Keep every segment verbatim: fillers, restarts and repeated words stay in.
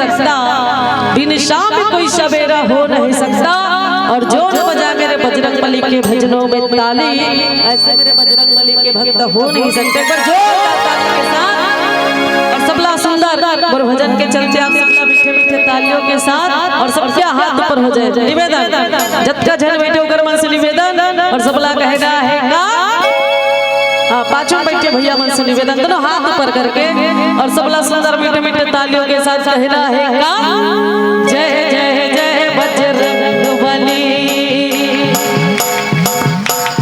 सकता, बिन शाम कोई सवेरा हो नहीं सकता। और जो न बजाए मेरे बजरंग बली के भजनों में ताली, ऐसे मेरे बजरंग बली के भक्त हो नहीं सकते। एक बार जोरदार ताली के साथ। और सबला सुंदर मोर भजन के चलते आप सबला मीठे मीठे तालियों के साथ और सबके हाथ ऊपर हो जाए। निवेदन, जतका झन बैठे ओकर मन से निवेदन, और सबला कहना है का? हाँ, पाछू बैठे भैया मन से निवेदन, दोनों हाथ ऊपर करके, और सबला सुंदर मीठे मीठे तालियों के साथ कहना है का? जय जय जय बजरंग बली।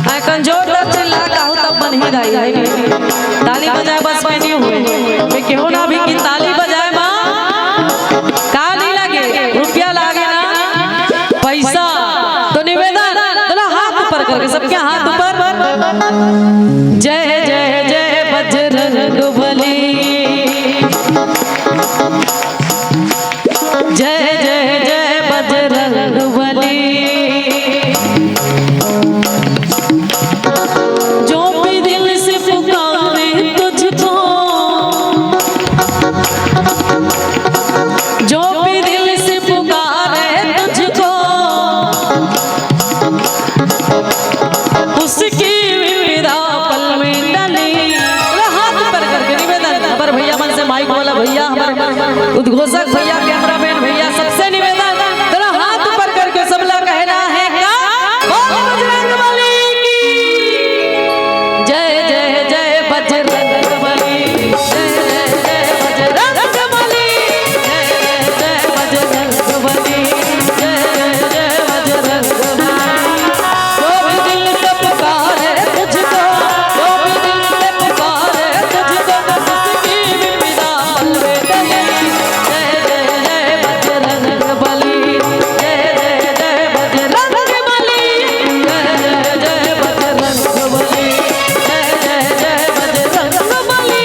हाँ, कन जोरदार चिल्ला काहू तब मन ही दाई है। ताली बजाए बस में नहीं हुए। मैं कहूँ ना अभी कि ताली बजाए बा, का नहीं लागे? रुपया लागे ना, पैसा। तो निवेदन, दोनों हाथ ऊपर करके, सबके हाथ ऊपर। जय जय जय बजरंग बली। जय जय जय बजरंग बली। जो भी दिल से पुकारे तुझको, जो भी दिल से पुकारे तुझको, उसकी विपदा पल में टली। पूरा हाथ ऊपर करके निवेदन, हमारे भैया मन से माइक वाला भैया, हमारे उद्घोषक भैया, कैमरामैन भैया, सबसे निवेदन, थोड़ा हाथ ऊपर करके सबला कहना है का? बोल बजरंग बली की जय, जय जय बजरंग बली, जय जय जय बजरंग बली, जय जय जय बजरंग बली, जय जय जय बजरंग बली। जो भी दिल से पुकारे तुझको, जो भी दिल से पुकारे तुझको, उसकी विपदा पल में टले। जय जय जय बजरंग बली, जय जय जय बजरंग बली, जय जय जय बजरंग बली, जय जय जय बजरंग बली।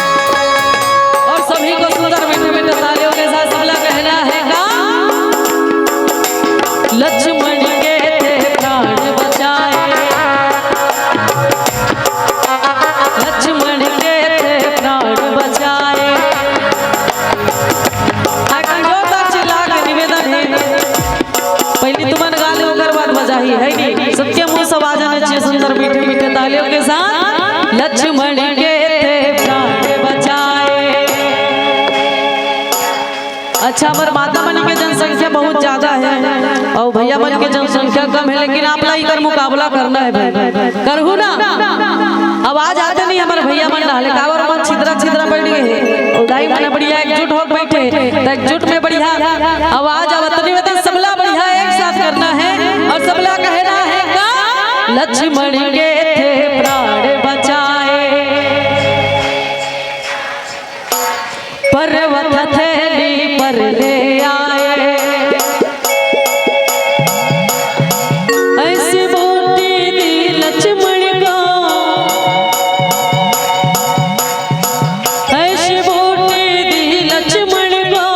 और सभी को सुंदर मीठे मीठे तालियों के साथ सबला कहना है का? लक्ष्मण के थे प्राण बचाए, लक्ष्मण के थे प्राण बचाए। आ, जोरदार चिल्ला के निवेदन है, पहली तुमन गा ले, ओकर बाद बजाही, है नहीं? सबके मुंह से आवाज आना चाहिए सुंदर मीठे मीठे तालियों के साथ। लक्ष्मण के थे प्राण बचाए। अच्छा, हमर माता मन के जनसंख्या बहुत ज्यादा है और भैया मन के जनसंख्या कम है, लेकिन आप ला इकर मुकाबला करना है भाई, करहू ना? आवाज आते नहीं हमर भैया मन डाले, काबर मन छिद्रा छिद्रा बैठ गए हैं। और दाई मन बढ़िया एकजुट हो बैठे, तो एकजुट में बढ़िया आवाज आवत नहीं होता, सबला बढ़िया एक साथ करना है और सबला कहना है का? लक्ष्मण के थे प्राण बचाए, पर्वत थैली पर ले आए। ऐसी बूटी दी लक्ष्मण को, ऐसी बूटी दी लक्ष्मण को,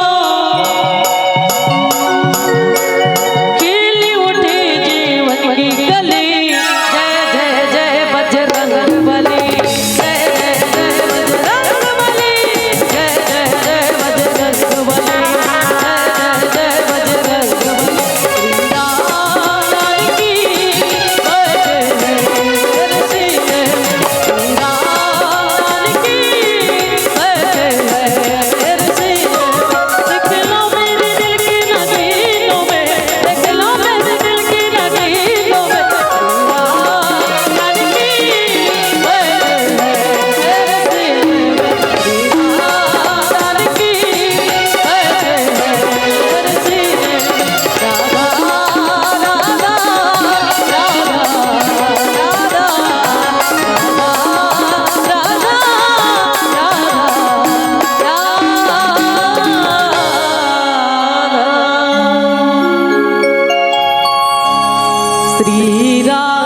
खिल उठी जीवन की कली। जय जय जय बजरंग बली। श्री राम।